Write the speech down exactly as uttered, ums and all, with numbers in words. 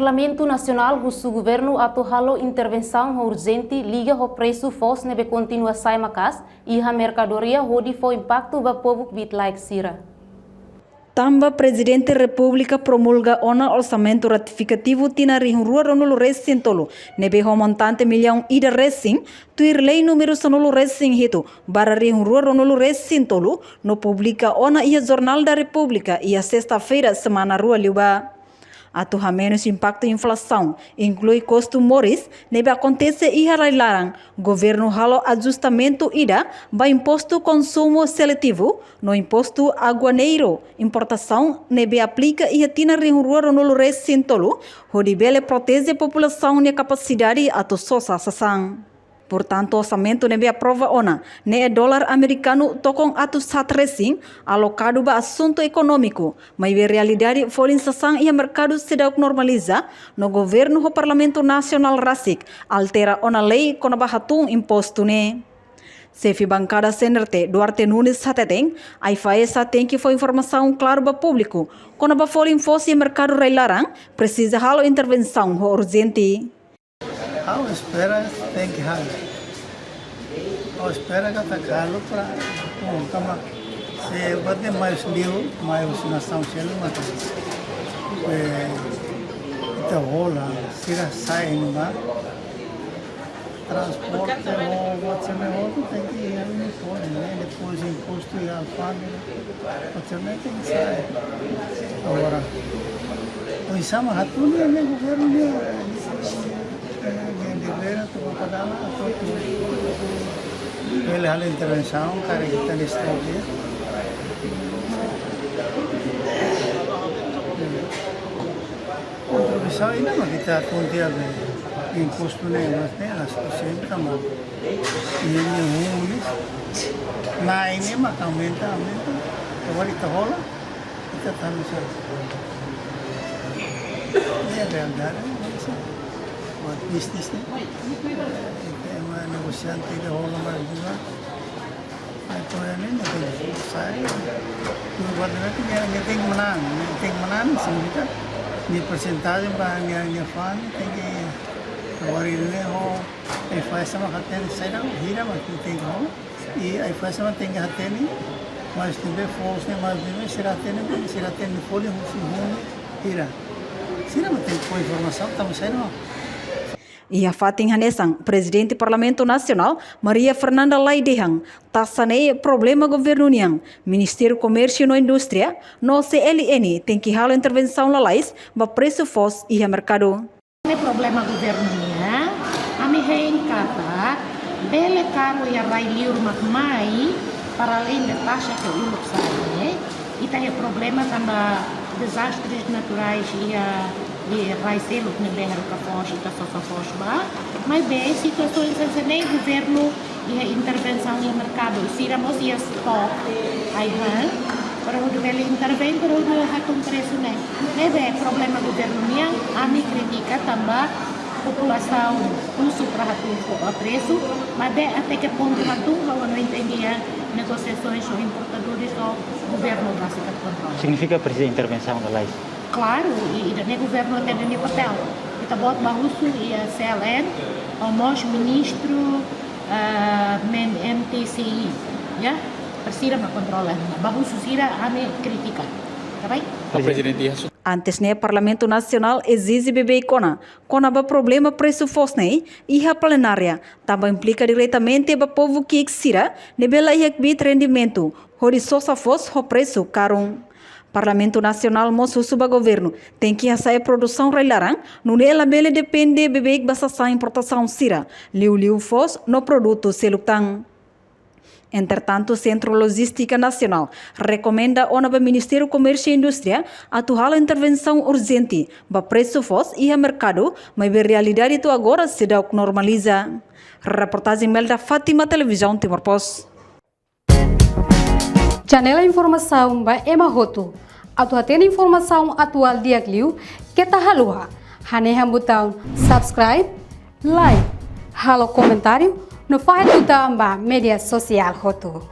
Parlamentu Nasionál husu governu atu halo intervensaun urjente liga ho presu foos ne'ebé kontinua sa'e maka'as iha merkadoria hodi fó impaktu ba povu kbiit-laek sira. Tanba Prezidente Repúblika promulga ona orsamentu ratifikativu tinan rihun rua ruanulu resin tolu ne'ebé ho montante millaun ida resin, tuir lei númeru sanulu resin hitu barra rihun rua ruanulu resin tolu, no publika ona iha Jornál da Repúblika iha sesta-feira semana rua liubá. Atu hamenus impaktu inflasaun, inklui kustu moris ne'ebé akontese iha rai-laran, governu halo ajustamentu ida ba impostu konsumu seletivu no impostu aduaneiru importasaun ne'ebé aplika iha tinan rihun rua ruanulu resin tolu, hodi bele proteje populasaun nia kapasidade atu sosa sasán. Portantu, orsamentu ne'ebé aprova ona ne'e dolar amerikanu tokon atus haat resin alokadu ba asuntu ekonómiku, maibé realidade folin sasán iha merkadu seidauk normaliza, no governu ho Parlamentu Nasionál rasik altera ona lei kona-ba hatún impostu ne'e. Xefe bankada C N R T, Duarte Nunes hateten, AIFAESA tenke fó informasaun klaru ba públiku kona-ba folin foos iha merkadu rai-laran, presiza halo intervensaun ho urjente. Ha'u espera tenke halo. Ha'u espera katak halo para, bom, tanba se buat ne'e mai husi liur, mai husi nasaun seluk maka, eh, ita hola, sira sai no mar, transporte ho buat sira-ne'e hotu tenke iha nia folin, ne'e depois impostu iha alfándega. Patrulha tem que sair. Agora, oinsá mak hatún ne'e, ne'e governu ne'e, eh, ne'e, ne'e, ne'e, ne'e, ne'e, tu papadala, tu, tu. Ele halo intervensaun, karik ita-nia estado. Introdusaun ida mak ita konta be impostu ne'e, mas ne'e, las, sempre tama. Ne'e, ne'e, humus. Ne'e, ne'e mak aumenta, aumenta. Agora ita hola, ita tanu sa. Ne'e realidade, ne'e sa. Buat bisnis ne'e. Ita ema negosiante ida hola mak dua. Ai, toya ne'e, ne'e tenke sai. Dua kuadra ne'e, ne'e, ne'e tenke manán, ne'e tenke manán, signifika nia persentajen ba nia, nia fa'an, tenke, agora ne'e ho, AIFAESA mak hatene, saida, hira mak tenke ho, i AIFAESA mak tenke hatene, mas ne'ebé foos ne'e, mas ne'ebé sira hatene, sira hatene folin husi hunu, hira. Sira mak tenke fó informasaun, tanba saida mak. Iha fatin hanesan, Prezidente Parlamentu Nasionál, Maria Fernanda Lay dehan, taxa ne'e problema governu nian, Ministériu Komérsiu no Indústria, no C L N, tenke halo intervensaun lalais ba presu foos iha merkadu. Ne'e problema governu nian, ami hein katak, bele karu iha rai-liur mak mai, para além de taxa ke uluk sai ne'e, ita iha problema tanba dezastres naturais iha, iha rai seluk ne'ebé haruka foos, ita sosa foos ba. Maibé situasaun hanesan ne'e governu iha intervensaun iha merkadu, sira mós iha stok ai-han, para hodi bele intervein, para hodi hatún presu ne'e. Ne'ebé problema governu nian, ami kritika tanba populasaun husu para hatún fo-, presu, maibé até ke pontu hatún, ha'u la entende iha negosiasoens ho importadores ho governu rasik atu kontrola. Signifika presiza intervensaun lalais? Klaru, i, ida-ne'e governu hatene nia papél. Ita-boot bá husu iha C L N, ho mós ministru, eh, M N M T C I, ya? Para sira mak kontrola, bá husu sira ami kritika. Tá bem? Prezidente, iha su- Antes ne'e Parlamentu Nasionál ezije beibeik ona kona-ba problema presu foos ne'e iha plenária, tanba implika diretamente ba povu ki'ik sira ne'ebé la iha kbiit rendimentu, hodi sosa foos ho presu karun. Parlamentu Nasionál mós husu ba governu tenke hasa'e produsaun rai-laran, nune'e labele depende beibeik ba sasán importasaun sira, liuliu foos no produtu seluk tan. Entretantu, Sentru Lojístika Nasionál rekomenda ona ba Ministériu Komérsiu i Indústria atu halo intervensaun urjente ba presu foos iha merkadu, maibé realidade to'o agora seidauk normaliza. Reportajen Melda Fátima, Televizaun Timor Post. Janela informasaun ba ema hotu. Atu hatene informasaun atuál di'ak liu, keta haluha hanehan butaun subscribe, like, halo komentáriu, no fahe tutan ba média sosiál hotu.